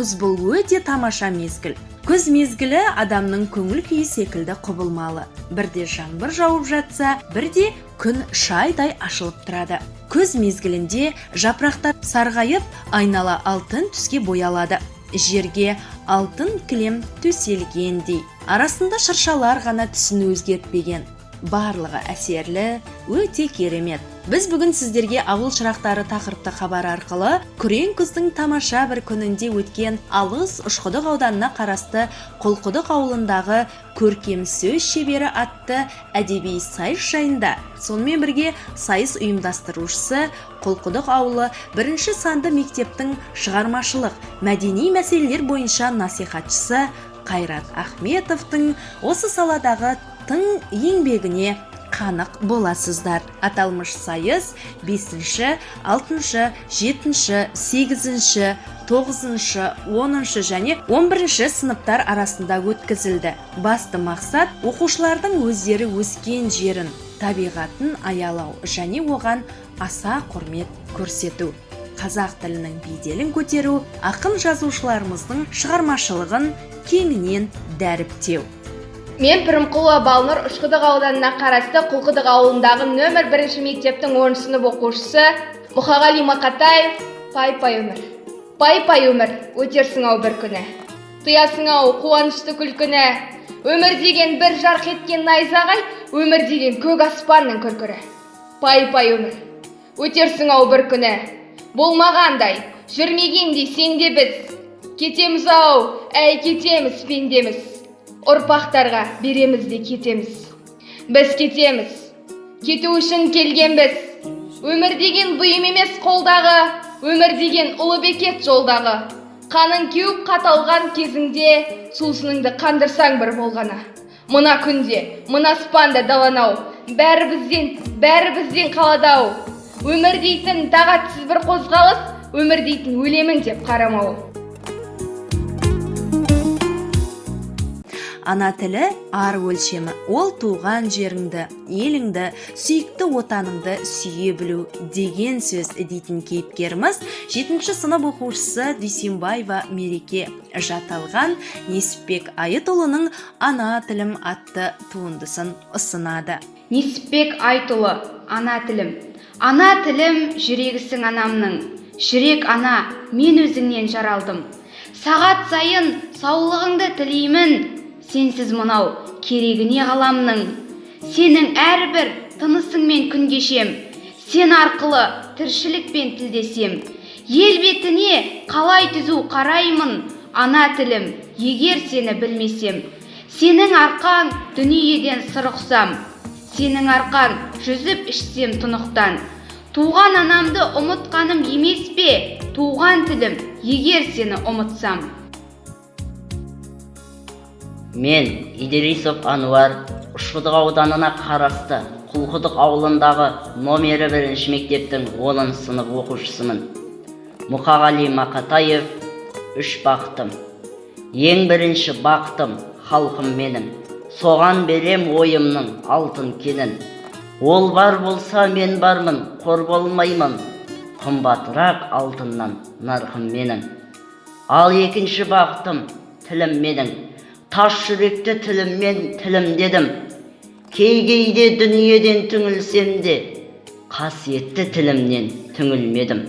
Күз бұл өте тамаша мезгіл. Күз мезгілі адамның көңіл күйі секілді құбылмалы. Бірде жаңбыр жауып жатса, бірде күн шайдай ашылып тұрады. Күз мезгілінде жапырақтар сарғайып, айнала алтын түске боялады. Жерге алтын кілем төселгендей. Арасында шыршалар ғана түсін өзгертпеген. Барлығы әсерлі, өте керемет. Біз бүгін сіздерге ауыл шырақтары тақырыпты хабар арқылы күрең күздің тамаша бір күнінде өткен алыс Ұшқұдық ауданына қарасты Құлқұдық ауылындағы көркем сөз шебері атты әдеби сайыс жайында, сонымен бірге сайыс ұйымдастырушысы Құлқұдық ауылы бірінші санды мектептің шығармашылық, мәдени мәселелер бойынша насихатшысы Қайрат Ахметовтың осы саладағы тың еңбегіне қанық боласыздар. Аталмыш сайыс 5-ші, 6-шы, 7-ші, 8-ші, 9-шы, 10-шы және 11-ші сыныптар арасында өткізілді. Басты мақсат оқушылардың өздері өскен жерін, табиғатын аялау және оған аса құрмет көрсету. Қазақ тілінің беделін көтеру, ақын жазушыларымыздың шығармашылығын кеңінен дәріптеу. Мен Пірімқұлова Балнұр, Ұшқұдық ауданына қарасты Құлқұдық ауылындағы нөмір 1 мектептің 10 сынып оқушысы. Мұқағали Мақатаев, Пай-пай өмір. Пай-пай өмір, өтерсің ау бір күні. Тыясың ау қуанышты күлкіні. Өмір деген бір жарқ еткен найзағай, өмір деген көк аспанның күркірі. Пай-пай өмір, өтерсің ау бір күні. Болмағандай, жүрмегендей сен де біз. Кетеміз ау, әй кетеміз пендеміз. Ұрпақтарға береміз де кетеміз. Біз кетеміз, кету үшін келгенбіз. Өмір деген бұйым емес қолдағы, өмір деген ұлы бекет жолдағы. Қаның кеуіп қаталған кезіңде, сусыныңды қандырсаң бір болғаны. Мына күнде, мына аспанда даланау, бәрі бізден, бәрі бізден қалады ау. Өмір дейтін тағатсыз бір қозғалыс, өмір дейтін өлемін деп қарамау. Ана тілі ар өлшемі. Ол туған жеріңді, еліңді, сүйікті отаныңды сүйе білу деген сөз дейтін кейіпкеріміз 7 сынып оқушысы Дүйсенбаева Мереке Жаталған Несіпбек Айытұлының Ана тілім атты туындысын ұсынады. Несіпбек Айтұлы, Ана тілім. Ана тілім, жүрегісің анамның. Жүрек ана, мен өзіңнен жаралдым. Сағат сайын саулығыңды тілеймін. Сенсіз мынау керегіне ғаламның. Сенің әрбір тынысыңмен күн кешем. Сен арқылы тіршілікпен тілдесем. Ел бетіне қалай түзу қараймын, ана тілім, егер сені білмесем. Сенің арқаң дүниеден сыр ұқсам. Сенің арқаң жүзіп ішсем тұнықтан. Туған анамды ұмытқаным емес пе, туған тілім, егер сені ұмытсам. Мен Идрисов Ануар, Ұшқұдық ауданына қарасты Құлқұдық ауылындағы номері 1 мектептің 10 сынып оқушысымын. Мұқағали Мақатаев, Үш бақытым. Ең бірінші бақытым халқым менің. Соған берем ойымның алтын кенін. Ол бар болса мен бармын, қор болмаймын. Қымбатырақ алтыннан нарқым менің. Ал екінші бақытым тілім менің. Тас жүректі тіліммен тілімдедім. Кей-кейде дүниеден түңілсем де, қасиетті тілімнен түңілмедім.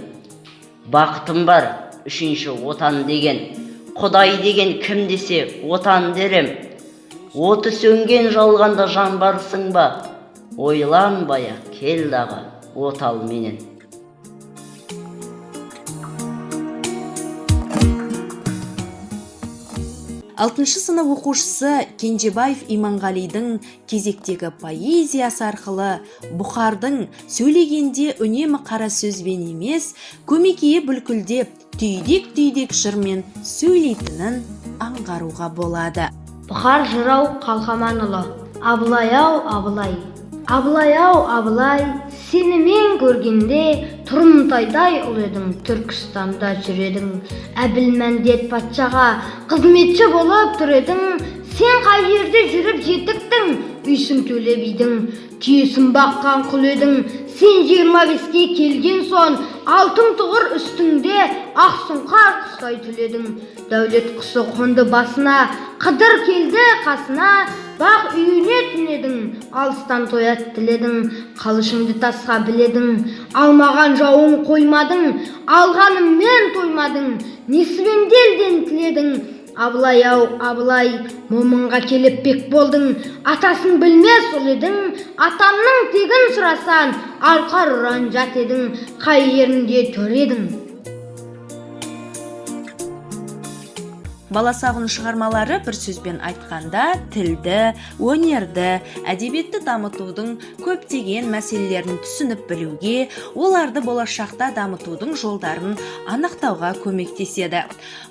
Бақытым бар, үшінші отан деген, Құдай деген кім десе отан дерем. Оты сөнген жалғанда жан барсың ба, ойланбай-ақ кел дағы отал менен. Алтыншы сынып оқушысы Кенжебаев Иманғалидың кезектегі поэзиясы арқылы Бұхардың сөйлегенде үнемі қара сөзбен емес, көмекейі бүлкілдеп, түйдек-түйдек жырмен сөйлейтінін аңғаруға болады. Бұхар жырау Қалқаманұлы, Абылай ау, Абылай. Абылай ау, Абылай, сені мен көргенде тұрымтайдай ұл едің, Түркістанда жүр едің. Әбілмәндет патшаға қызметші болып тұр едің. Сен қай жерде жүріп жетіктің, үйсін Төле бидің түйесін баққан құл едің. Сен 25-ке келген соң, алтын тұғыр үстіңде ақ сұңқар құстай түледің. Дәулет құсы қонды басына, Қыдыр келді қасына, бақ үйіне түнедің, алыстан тоят тіледің, қылышыңды тасқа біледің, алмаған жауың қоймадың, алғаныңмен тоймадың, несібеңді елден тіледің. Абылай ау, Абылай, момынға келіп бек болдың, атасын білмес ұл едің, атамның тегін сұрасан, арқар ұран жат едің, қай жерінде төр едің? Баласағұн шығармалары бір сөзбен айтқанда тілді, өнерді, әдебиетті дамытудың көптеген мәселелерін түсініп білуге, оларды болашақта дамытудың жолдарын анықтауға көмектеседі.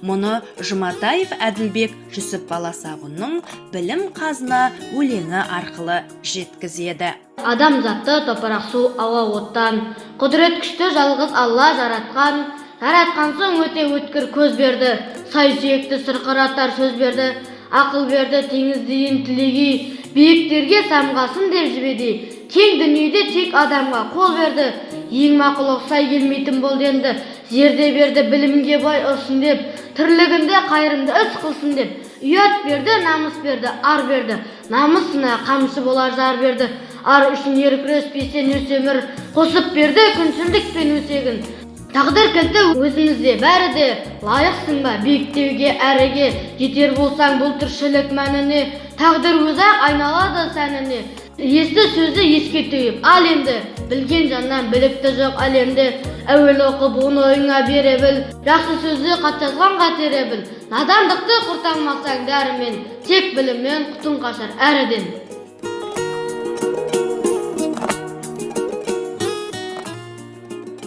Мұны Жұматаев Әділбек Жүсіп Баласағұнның «Білім қазына» өлеңі арқылы жеткізеді. Адамзатты топырақ, су, ауа, оттан, құдірет күшті жалғыз Алла жаратқан. Жаратқан соң өте өткір көз берді, сай сүйекті сырқыратар сөз берді, ақыл берді теңіздейін тілегей, биіктерге самғасын деп жебедей. Кең дүниеде тек адамға қол берді, ең мақұлық сай келмейтін болды енді. Зерде берді білімге бай ұрсын деп, тірлігінде қайырымды іс қылсын деп. Ұят берді, намыс берді, ар берді, намысына қамшы болар жар берді. Ар үшін ер күреспесе өмір, қосып берді күншілдік пен өсегін. Тағдыр кілті өзімізде бәрі де, лайықсың ба биіктеуге әріге, жетер болсаң бұл тіршілік мәніне, тағдыр өзі-ақ айналады сәніне. Есті сөзді еске түйіп ал енді, білген жаннан білікті жоқ әлемде. Әуел оқып, оны ойыңа бере біл, жақсы сөзді хат жазғанға тере біл. Надандықты құрта алмасаң дәрімен, тек біліммен құтың қашар әріден.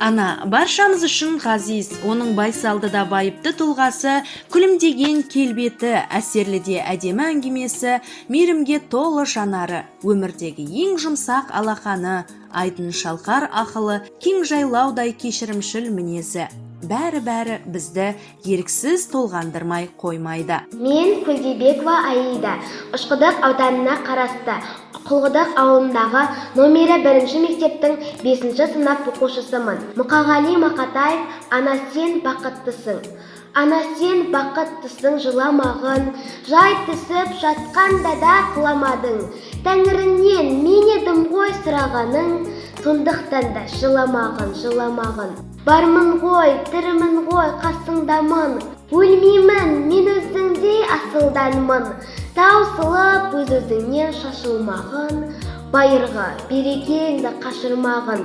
Ана баршамыз үшін ғазиз, оның байсалды да байыпты тұлғасы, күлімдеген келбеті, әсерлі де әдемі әңгімесі, мейірімге толы жанары, өмірдегі ең жұмсақ алақаны, айдын шалқар ақылы, кең жайлаудай кешірімшіл мінезі. Бәрі-бәрі бізді еріксіз толғандырмай қоймайды. Мен Көлдебекова Аида, Ұшқұдық ауданына қарасты Құлқұдық ауылындағы номері бірінші мектептің 5-ші сынып оқушысымын. Мұқағали Мақатаев, «Ана сен бақыттысың». Ана сен бақыттысың, жыламағын, жай түсіп жатқанда да құламадың. Тәңіріңнен мен едім ғой сұрағаның, сондықтан да жыламағын, жыламағын. Бармын ғой, тірімін ғой, қасыңдамын, өлмеймін, мен өзіңдей асылданмын. Таусылып өз-өзіңнен шашылмағын, байырғы берекеңді қашырмағын.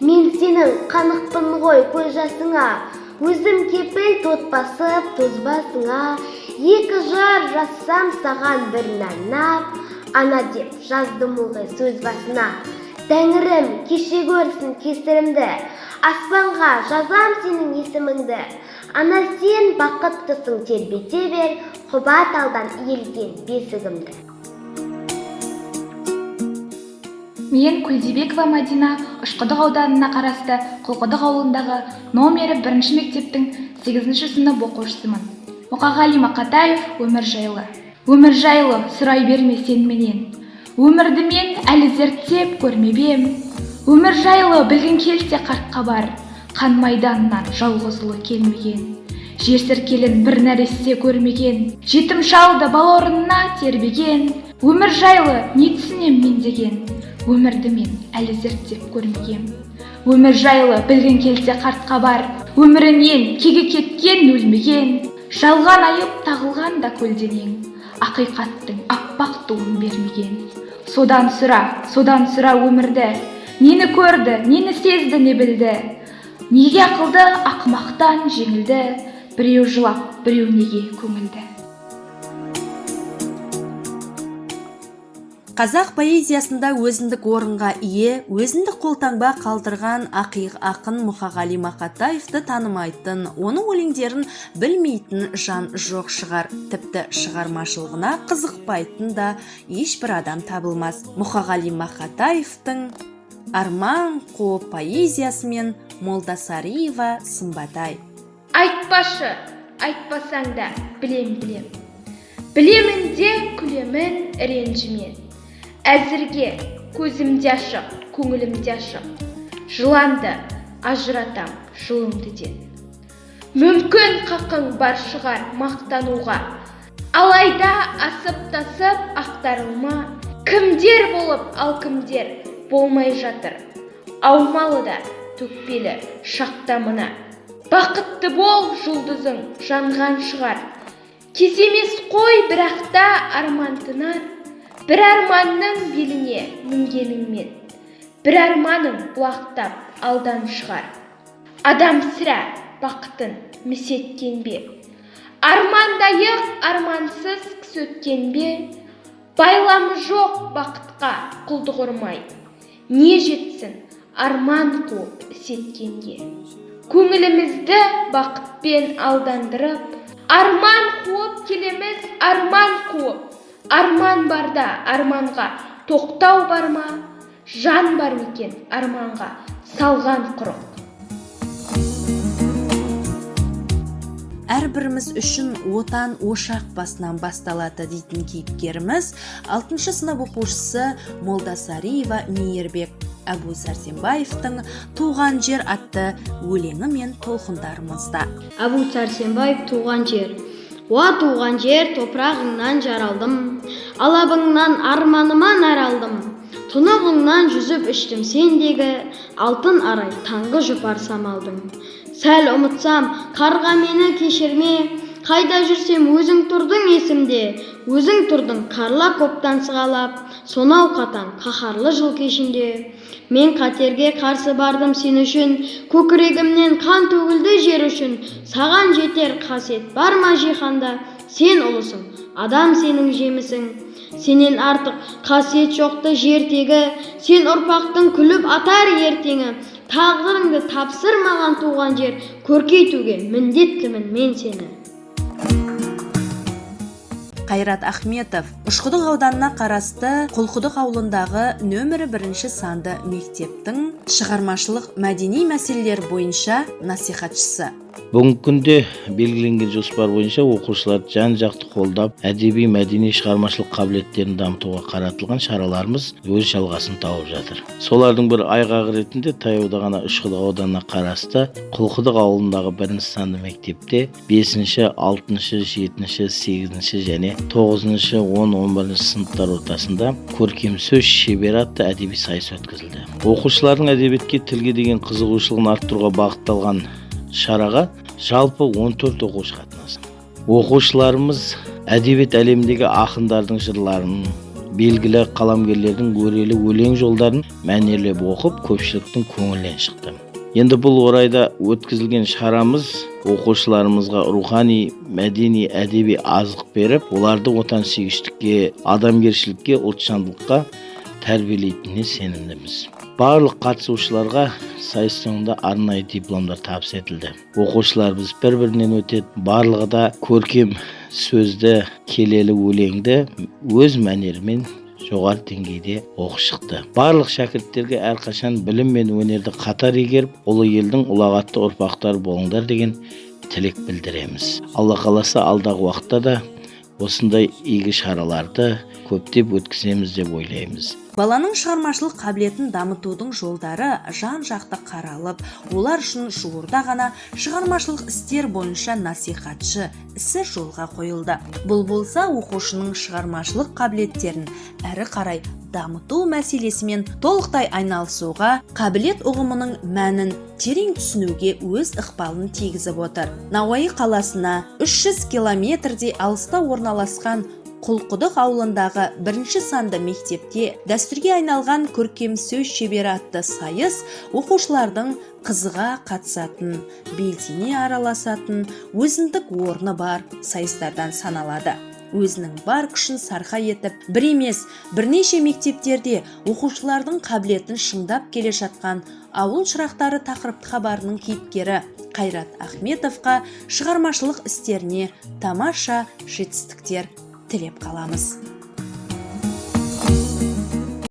Мен сенің қанықпын ғой көз жасыңа, өзім кепіл тот басып тозбасыңа. Екі жар жазсам саған бір арнап, ана деп жаздым ылғи сөз басына. Тәңірім кеше көрсін кесірімді, аспанға жазам сенің есіміңді. Ана сен бақыттысың, тербете бер, құба талдан иілген бесігімді. Мен Көлдебекова Мадина, Ұшқұдық ауданына қарасты Құлқұдық ауылындағы номері бірінші мектептің 8-ші сынып оқушысымын. Мұқағали Мақатаев, «Өмір жайлы». Өмір жайлы сұрай берме сен менен. Өмірді мен әлі зерттеп көрмеп ем. Өмір жайлы білгің келсе қартқа бар, қан майданнан жалғыз ұлы келмеген. Жесір келін бір нәресте көрмеген, жетім шалды бала орнына тербеген. Өмір жайлы не түсінем мен деген, өмірді мен әлі зерттеп көрмегем. Өмір жайлы білгің келсе қартқа бар, өмірінен кегі кеткен өлмеген. Жалған айып тағылған да көлденең, ақиқаттың аппақ туын бермеген. Содан сұра, содан сұра өмірді, нені көрді, нені сезді, не білді. Неге ақылды ақымақтан жеңілді, біреу жылап, біреу неге көңілді. Қазақ поэзиясында өзіндік орынға ие, өзіндік қолтаңба қалдырған ақиық ақын Мұқағали Мақатаевты танымайтын, оның өлеңдерін білмейтін жан жоқ шығар. Тіпті шығармашылығына қызықпайтын да ешбір адам табылмас. Мұқағали Мақатаевтың арман қуып поэзиясымен Молдасариева Сымбатай. Айтпашы, айтпасаң да білем, білем. Білемін де күлемін ренжімен. Әзірге көзім де ашық, көңілім де ашық. Жыланды ажыратам жұлымдыден. Мүмкін қақың бар шығар мақтануға, алайда асып-тасып ақтарылма. Кімдер болып, ал кімдер болмай жатыр, аумалы да төкпелі шақта мына. Бақытты бол, жұлдызың жанған шығар, кез емес қой, бірақ та арман тынар. Бір арманның беліне мінгеніңмен, бір арманың бұлақтап алдан шығар. Адам сірә бақытын міс еткен бе, армандайық армансыз кісі өткен бе? Байламы жоқ бақытқа құлдық ұрмай, не жетсін арман қуып іс еткенге. Көңілімізді бақытпен алдандырып, арман қуып келеміз, арман қуып. Арман барда арманға тоқтау бар ма? Жан бар екен арманға салған құрық. Әрбіріміз үшін отан ошақ басынан басталады дейтін кейіпкеріміз 6-шы сынып оқушысы Молдасариева Мейірбек Әбу Сәрсенбаевтың «Туған жер» атты өлеңі мен толқындарымызда. Әбу Сәрсенбаев, «Туған жер». Уа, туған жер, топырағыңнан жаралдым, алабыңнан арманыма нәр алдым. Тұнығыңнан жүзіп іштім сендегі алтын арай таңғы жұпар самалдың. Сәл ұмытсам, қарға мені кешірме, қайда жүрсем өзің тұрдың есімде, өзің тұрдың қарла коптан сығалап, сонау қатаң қаһарлы жыл кешінде. Мен қатерге қарсы бардым сен үшін, көкірегімнен қан төгілді жер үшін. Саған жетер қасиет бар ма жиһанда? Сен ұлысың, адам сенің жемісің. Сенен артық қасиет жоқты жер тегі, сен ұрпақтың күліп атар ертеңі. Тағдырыңды тапсырмаған туған жер, көркейтуге міндеттімін мен сені. Қайрат Ахметов Ұшқұдық ауданына қарасты Құлқұдық ауылындағы нөмірі 1 санды мектептің шығармашылық мәдени мәселелер бойынша насихатшысы. Бүгінгі күнде белгіленген жоспар бойынша оқушыларды жан-жақты қолдап, әдеби, мәдени, шығармашылық қабілеттерін дамытуға қаратылған шараларымыз өз жалғасын тауып жатыр. Солардың бір айғағы ретінде таяуда ғана Ұшқұдық ауданына қарасты Құлқұдық ауылындағы 1 санды мектепте 5-ші, 6-шы, 7-ші, 8-ші және 9-шы, 10, 11-ші сыныптар ортасында көркем сөз шебері атты әдеби сайыс өткізілді. Оқушылардың әдебиетке, тілге деген қызығушылығын арттыруға бағытталған шараға жалпы 14 оқушы қатынасты. Оқушыларымыз әдебиет әлеміндегі ақындардың жырларын, белгілі қаламгерлердің өрелі өлең жолдарын мәнерлеп оқып, көпшіліктің көңілінен шықты. Енді бұл орайда өткізілген шарамыз оқушыларымызға рухани, мәдени, әдеби азық беріп, оларды отансүйгіштікке, адамгершілікке, ұлтжандылыққа тәрбиелейтініне сенімдіміз. Барлық қатысушыларға сайыс соңында арнайы дипломдар табыс етілді. Оқушыларымыз бір-бірінен өтеді, барлығы да көркем сөзді, келелі өлеңді өз мәнерімен жоғары деңгейде оқып шықты. Барлық шәкірттерге әрқашан білім мен өнерді қатар игеріп, ұлы елдің ұлағатты ұрпақтары болыңдар деген тілек білдіреміз. Алла қаласа, алдағы уақытта да осындай игі шараларды көптеп өткіземіз деп ойлаймыз. Баланың шығармашылық қабілетін дамытудың жолдары жан-жақты қаралып, олар үшін жуырда ғана шығармашылық істер бойынша насихатшы ісі жолға қойылды. Бұл болса оқушының шығармашылық қабілеттерін әрі қарай дамыту мәселесімен толықтай айналысуға, қабілет ұғымының мәнін терең түсінуге өз ықпалын тигізіп отыр. Науайы қаласына 300 километрдей алыста орналасқан Құлқұдық ауылындағы 1 санды мектепте дәстүрге айналған көркем сөз шебері атты сайыс оқушылардың қызыға қатысатын, белсене араласатын, өзіндік орны бар сайыстардан саналады. Өзінің бар күшін сарқа етіп, бір емес, бірнеше мектептерде оқушылардың қабілетін шыңдап келе жатқан ауыл шырақтары тақырыптық хабарының кейіпкері Қайрат Ахметовқа шығармашылық істеріне тамаша жетістіктер тілеп қаламыз.